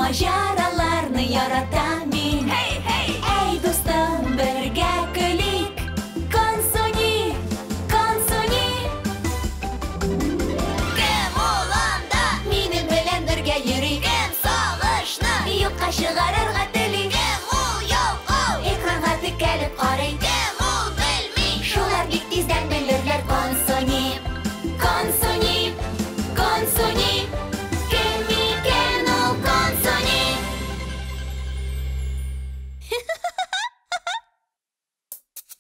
Маҗараларны яратам мин. Hey, hey! Әй, дустым, бергә көлик. Консуни, Консуни. Кем ул анда? Минем белән бергә йөри. Кем сагышны юкка чыгарырга тели? Кем ул ялкау? Экранга текәлеп карый. Кем ул белми? Шулар бик тиздән белерләр. Консуни, Консуни, Консуни. Кем икән ул Консуни?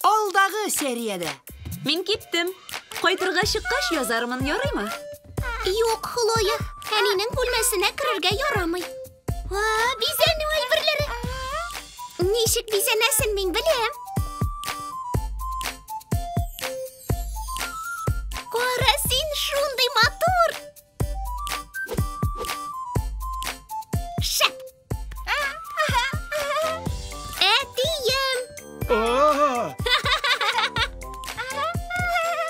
Алдагы сериядә. Мин киттем. Кайтырга чыккач язармын, ярыймы? Юк, Хлоя, әнинең бүлмәсенә керергә ярамый. А, бизәнү әйберләре. Ничек бизәнәсен мин беләм. Кара, син шундый матур. Шәп. Әтием.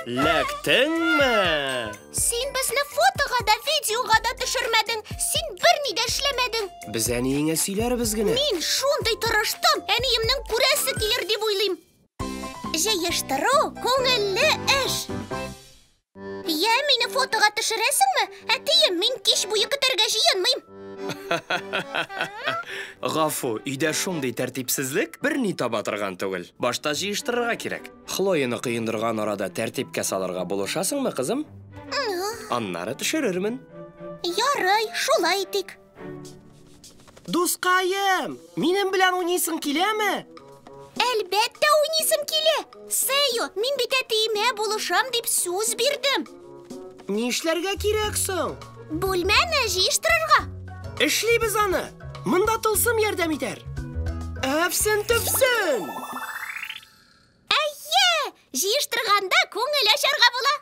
Ләктеңме? Син безне фотога да, видеога да төшермәдең. Син берни дә эшләмәдең. Без әниеңә сөйләрбез генә. Мин шундый тырыштым, әниемнең күрәсе килер дип уйлыйм. Җыештыру күңелле эш. Я, мине фотога төшерәсеңме? Әтием, мин кич буе көтәргә җыенмыйм. Гафу, өйдә шундый тәртипсезлек, берни таба торган түгел. Башта җыештырырга кирәк. Хлояны коендырган арада тәртипкә салырга булышасыңмы, кызым? Аннары төшерермен. Ярый, шулай итик. Дускаем, минем белән уйныйсың киләме? Әлбәттә уйныйсым килә. Сэйо, мин бит әтиемә булышам дип сүз бирдем. Нишләргә кирәк соң? Бүлмәне җыештырырга. Эшлибез аны. Монда тылсым ярдәм итәр. Әфсен төпсен. Әйе, җыештырганда күңел ачарга була.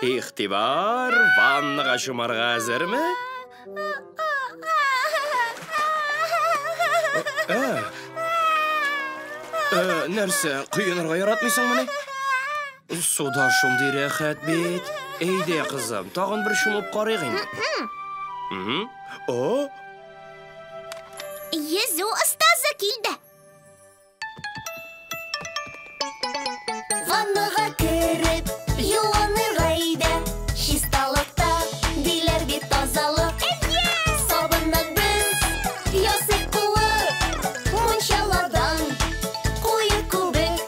Игътибар, ваннага чумарга әзерме? Нәрсә, коенырга яратмыйсыңмыни? Суда шундый рәхәт бит. Әйдә, кызым, тагын бер чумып карыйк инде. О! Йөзү остазы килде. Ваннага кереп, юынырга әйдә. Чисталыкта диләр бит тазалык. Сабыннан без ясыйк куык, мунчаладан куе күбек.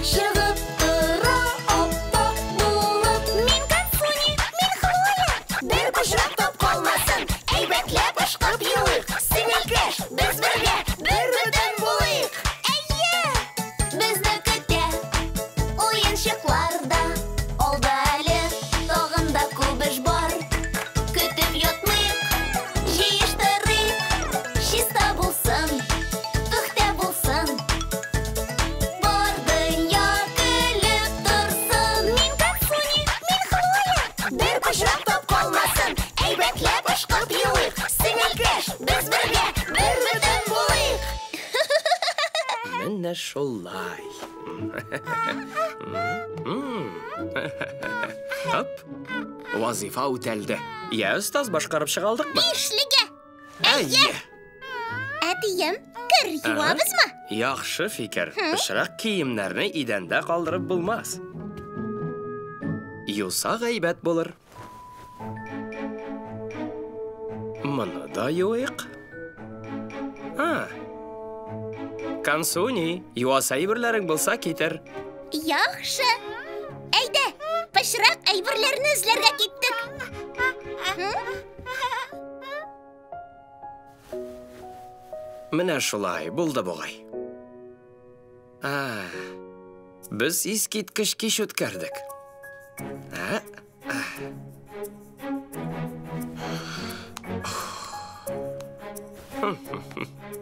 Чыгып тора ап-ак булып. Мин Консуни, мин Хлоя. Бер пычрак тап калмасын, әйбәтләп ышкып юыйк. Сеңелкәш, без бергә бер бөтен булыйк. Әйе! Безне көтә уенчыклар да. Алда әле тагын да күп эш бар. Көтеп ятмыйк, җыештырыйк. Чиста булсын, пөхтә булсын. Бар дөнья көлеп торсын. Мин Консуни, мин Хлоя. Бер пычрак тап калмасын, әйбәтләп ышкып юыйк. Сеңелкәш, без бергә бер бөтен булыйк. Менә шулай. Хоп. Вазифа үтәлде. Я, остаз, башкарып чыга алдыкмы? Бишлегә. Әйе. Әтием, кер юабызмы? Яхшы фикер. Пычрак киемнәрне идәндә калдырып булмас. Юсак әйбәт булыр. Моны да юыйк. А. Консуни, юасы әйберләрең булса китер. Яхшы. Әйдә, пычрак әйберләрне эзләргә киттек. Менә шулай булды бугай. А, без искиткеч кич үткәрдек. А, а.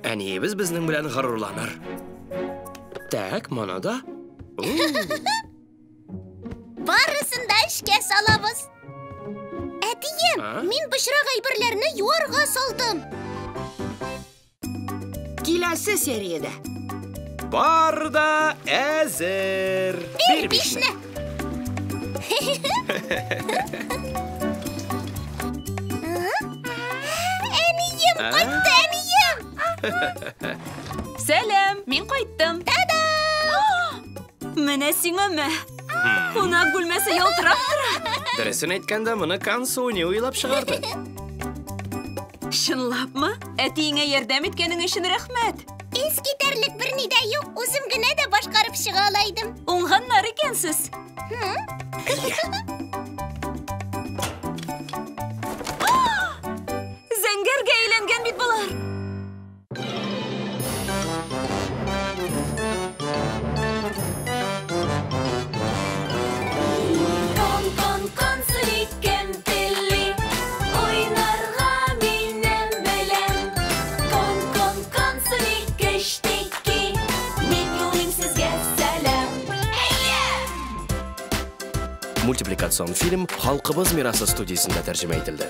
Әниебез безнең белән горурланыр. Так, моны да. Барысын да эшкә салабыз. Әтием, мин пычрак әйберләрне юарга салдым. Киләсе сериядә. Бар да әзер. Бир бишне. Әнием кайтты, әнием! Сәлам, мин кайттым. Та-дам! Менә сиңа мә. Кунак бүлмәсе ялтырап тора. Дөресен әйткәндә, моны Кансуни уйлап чыгарды. Чынлапмы? Әтиеңә ярдәм иткәнең өчен рәхмәт. Ис китәрлек берни дә юк, үзем генә дә башкарып чыга ала идем. Уңганнар икәнсез. Зәңгәргә әйләнгән бит болар. Кон, кон, консуни, кем тели? Уйнарга минем белән. Кон, кон, консуни, кечтеки. Мин юлыйм сезгә сәлам. Мультипликацион фильм Халкыбыз мирасы студиясендә тәрҗемә ителде.